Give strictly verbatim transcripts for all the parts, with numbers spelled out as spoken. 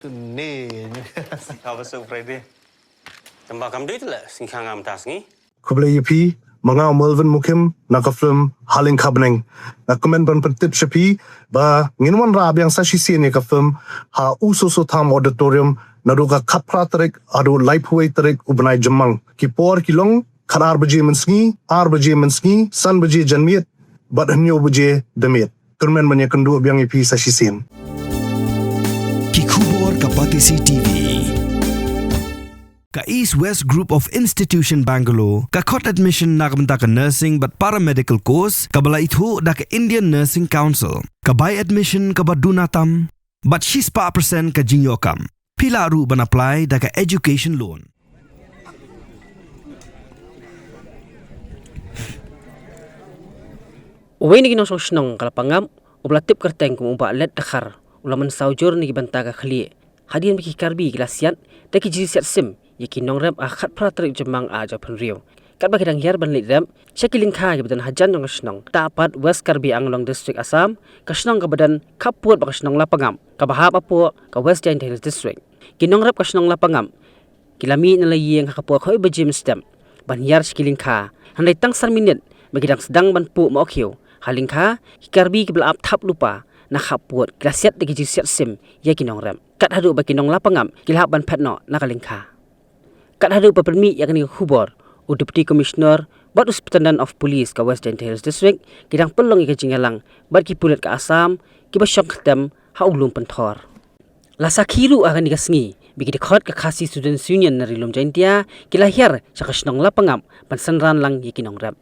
Ni. Ka ba su Friday. Tamba kam dei le sing khang am tas ngi. Khublei ïa phi, ma nga u Melvin Mukim, na ka film Ha Lyngkha Bneng. Nga kmen ban pyntip sha phi ba ngin wanrah biang sa shisien ïa ka film ha U Soso Tham Auditorium naduh ka khatphra tarik haduh laiphew wei tarik u bnai Jymmang. Ki por ki long khatar baje mynsngi, ar baje mynsngi, san baje janmiet bad hynñiew baje damiet. Kyrmen ban ïakynduh biang ïa phi sa shisien. Ki khubor ka Batesi T V. Ka East West Group of Institution Bangalore ka khot admission na ka bynta ka nursing bad paramedical course kaba la ithuh da ka Indian Nursing Council. Ka bai admission kaba duna tam bad shispah percent ka jingïoh kam. Phi lah ruh ban apply da ka education loan. Uwei na ki nongshong shnong ka Lapangap, uba la tip kyrteng kum u Bah Let Dkhar, u la mynsaw jur na ki bynta ka khlieh hadien ba ki Karbi ki la siat da ki jingsiat sim ïa ki nongrep ha khatphra tarik Jymmang ar hajar arphew hynriew. Katba ki dang hiar ban leit rep sha ki lyngkha kiba don hajan jong ka shnong Tahpat, West Karbi Anglong District, Assam, ka shnong kaba don khappud bad ka shnong Lapangap kaba hap hapoh ka West Jaintia Hills District. Ki nongrep ka shnong Lapangap ki la mih na la ïing ha ka por khatwei baje mynstep ban hiar sha ki lyngkha. Hynrei tang san minit ba ki dang sdang ban puh ma u khiew ha lyngkha, ki Karbi kiba la ap thap lypa na khappud ki la siat da ki jingsiat sim ïa ki nongrep. Kat haduh ba ki nong Lapangap ki la hap ban phet noh na ka lyngkha. Kat haduh ba pynmih ïa kane ka khubor, u Deputy Commissioner bad u Superintendent of Police ka West Jaintia Hills District ki dang pynlong ïa ka jingïalang bad ki pulit ka Assam kiba shong kyrtem ha u lum pynthor. La sakhi ruh ha kane ka sngi ba ki dkhot ka Khasi Students Union na Ri Lum Jaintia ki la hiar sha ka shnong Lapangap ban synran lang ïa ki nongrep.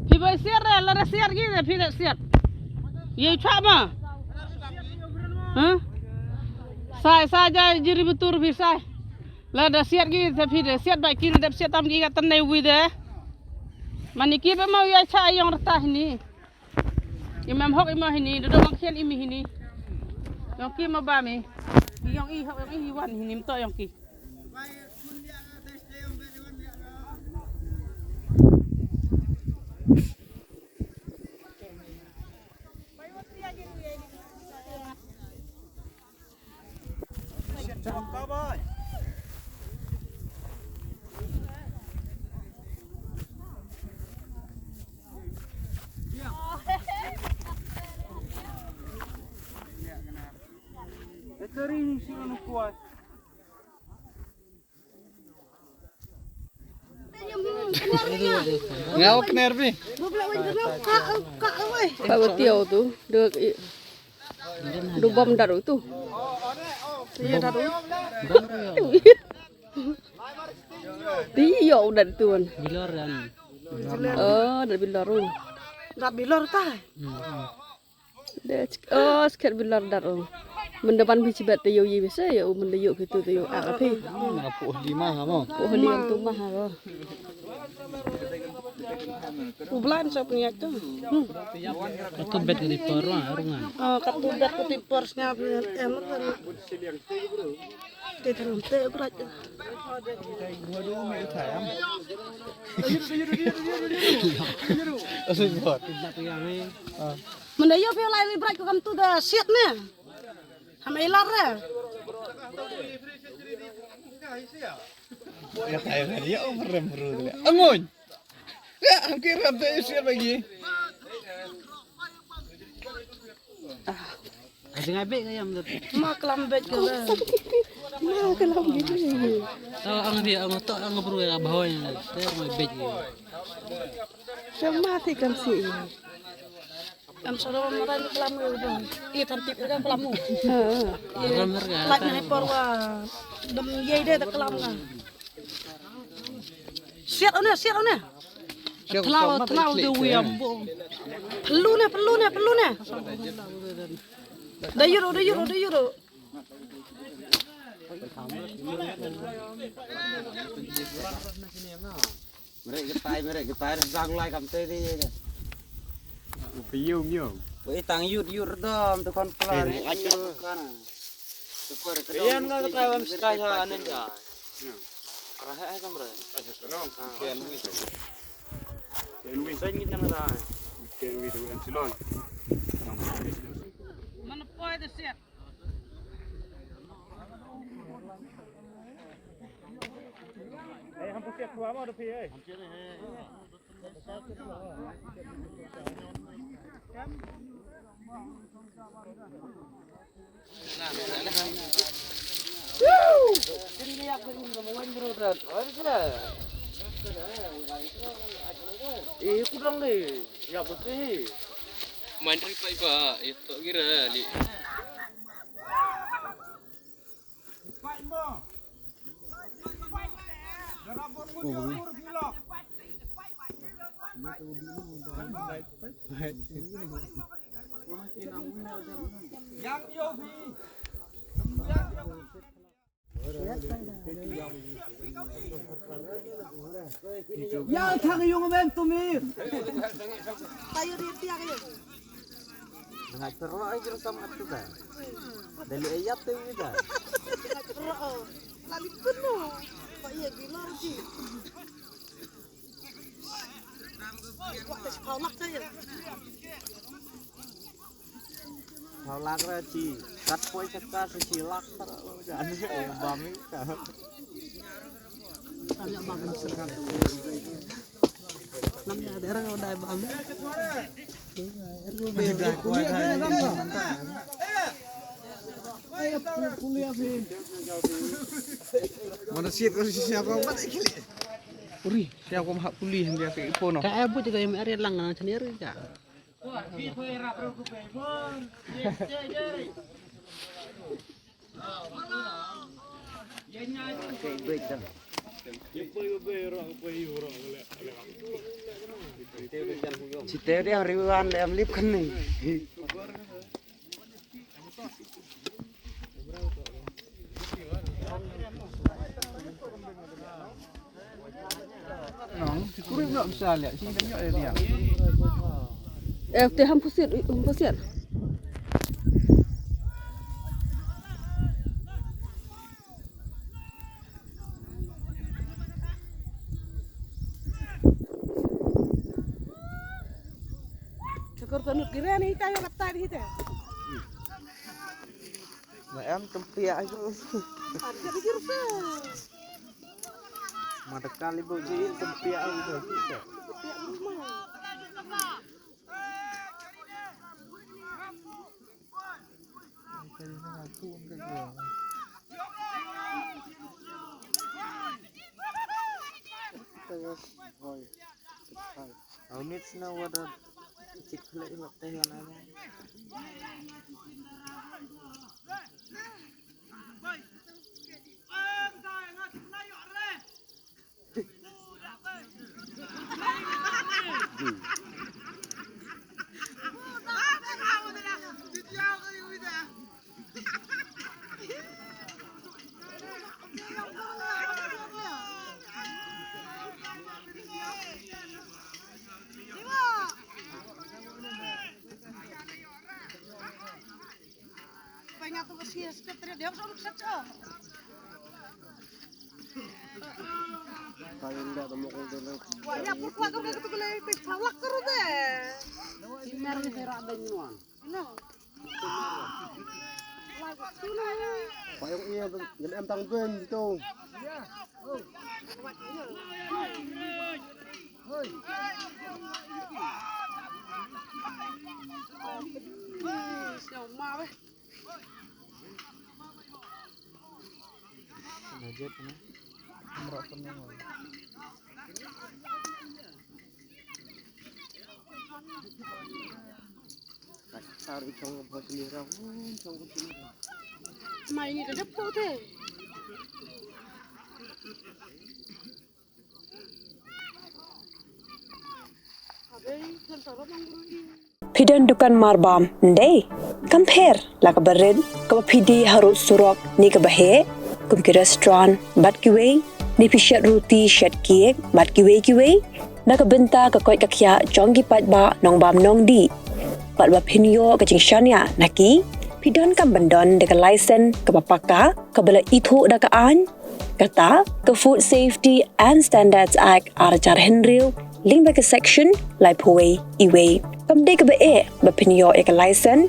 Phi ba siat re, lada siat ki de phi de siat. Ïa u chwa ma. Huh? Sai, sai, ja jiri betul phi sai. Lada siat ki de phi de siat ba ki dep siat tam ki ka tan nei wi de. Mani ki ba mau ïa cha ïong rta hini. Imam hok imam hini, dodo bang khian imi hini. Ïong ki ma ba mi. Ïong i hok ïong i wan hini mto ïong ki. Nga u kner bi. Ka ba tiaw tu, dek i-, du bom daru tu. Iya daru. Ti yo u dat tu an. Bilor kan. Oh, dat bilor tu. Dat bilor ta. Hmm. De, oh, sket bilor dar, oh. Mynda ban phi chibet te yo yi bise, yo mynda yo kitu te yo a phi. Apu di ma ha mo. Apu di tu ma ha ko. U blan sop ni tu. Katu bet ni por ma rungan. Oh, katu bet katu por snya em kan. Te te te brat. Asu bot. Mynda ïoh phi lai li brat ko kam tu da siat ne. Ham ilar re. Ya kai re ya over rem bru le. Angon. Ya ham ki rem te siat bagi. Aji ngai bek ka yam dut. Ma kelam bek ka le. Ma kelam bek. Tau ang ri ang to ang bru ya bahoy. Te ngai bek. Sama ti kam si. Am soro ma ran kelam ngai ba. I tam tip ka kelam mu. Ha. Lam ngai por wa. Dam ye de kelam ka. Siat one, siat one. Thlaw, thlaw de wi am bo. Perlu ne, perlu ne, perlu ne. Da yuro, da yuro, da yuro. Merek getai, merek getai, dah sang lai kam te di. Upi yung yung. Wei tang yut yut dom tu kon plan. Eh, ni acak. Yan nga kata bam sky ha anen ja. Ara hai kamra. Yan wi. Yan wi. Sa ngi tan ra. Yan wi tu yan silon. Mana poi de siat. Eh, hampir siap keluar mau ada pi eh. Eh, kurang deh. Ya betul. Main triple pak, itu kira li. Yang thang yung men tumi. Tayo di tiak ayo. Nga cerok aja sama tu kan. Dari ayat tu kita. Nga cerok. Lali penuh. Pak iya gila lagi. Wah, tak sekolah saya. Saw lak ra chi. Kat poi chaka sa chi lak sa ra. Ani bam ni ka. Tanya bam ni sa. Nam ya dera dai bam. Mana siat ko si siapa mana kili. Uri, siapa ko mahak puli yang dia ke ipono. Ka abu juga yang area lang na sendiri ka. Site dia riwan le am lip kan ni. Nong, si kurit nok bisa lihat, si banyak dia. Eh, te ham pusit, ham pusit. Syukur tanut kira ni tayo katai di hita. Ma em tempiak aku. Ada di kira. Ma dekat ibu ji tempiak aku. Unit sna wada chik khlek lak teh yana. Payung iya, ngin em tang ben tu. Phi don dukan marbam, ym dei? Kam pher, la kaba rit, kaba phi die harud surok, ne kaba heh, kum ki restaurant, bad kiwei, ne phi shet ruti, shet cake, bad kiwei kiwei, na ka bynta ka koit ka khiah jong ki paidbah nongbam nongdih. Bad ba phin ïoh ka jingshaniah na ki, phi donkam ban don da ka license kaba paka, kaba la ithuh da ka aiñ, kata ka Food Safety and Standards Act ar hajar hynriew, lyngba ka section laiphew wei E wei. Kam dei kaba eh ba phin ïoh ïa ka license.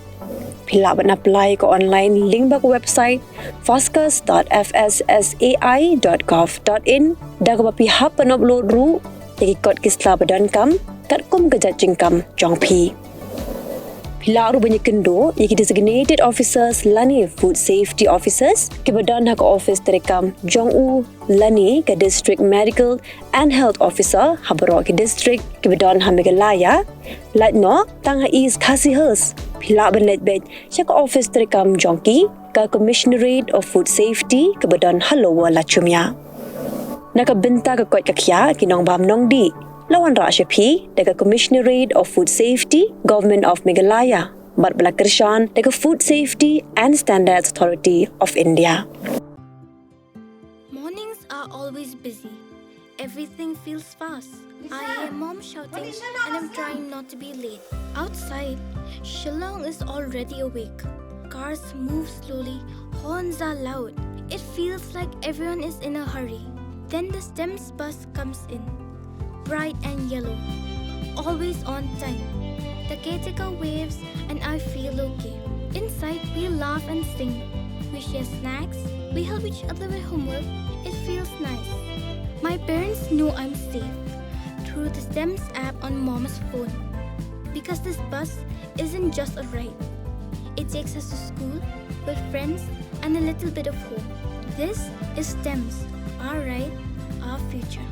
Phi lah ban apply ka online lyngba ka website foscas.fssai.gov.in, da kaba phi hap ban upload ruh ïa ki kot ki sla ba donkam katkum ka jait jingkam jong phi. Phi lah ruh ban ïakynduh ïa ki designated officers lane food safety officers kiba don ha ka office treikam jong u lane ka District Medical and Health Officer ha baroh ki district kiba don ha Meghalaya. Lait noh tang ha East Khasi Hills, phi lah ban leit beit sha ka office treikam jong ki, ka Commissionerate of Food Safety kaba don ha Lower Lachumia. Na ka bynta ka koit ka khiah ki nongbam nongdih, la wanrah sha phi da ka Commissionerate of Food Safety, Government of Meghalaya, bad ba la kyrshan da ka Food Safety and Standards Authority of India. Mornings are always busy. Everything feels fast. I hear mom shouting and I'm trying not to be late. Outside, Shillong is already awake. Cars move slowly, horns are loud. It feels like everyone is in a hurry. Then the STEMS bus comes in. Bright and yellow. Always on time. The caretaker waves and I feel okay. Inside, we laugh and sing. We share snacks. We help each other with homework. It feels nice. My parents know I'm safe through the STEMS app on mom's phone. Because this bus isn't just a ride, it takes us to school, with friends, and a little bit of home. This is STEMS, our ride, our future.